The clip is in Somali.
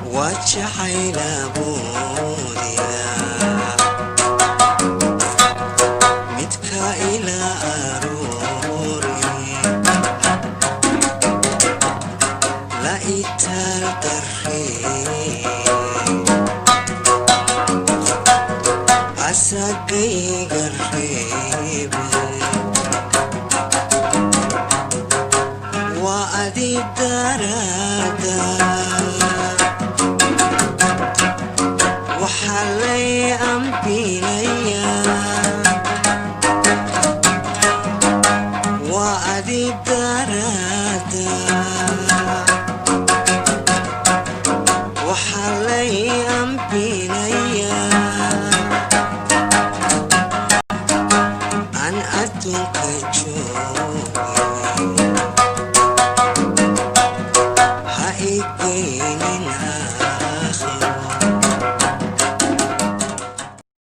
Waa jacaylaboodida midka ila aroori la itaal daree asagayga reebe. Waa adi daraada waxaa lay ambinayaa. Waa adi daraada waxaa lay ambinayaa. Aan adduunka joogay ha igeynin.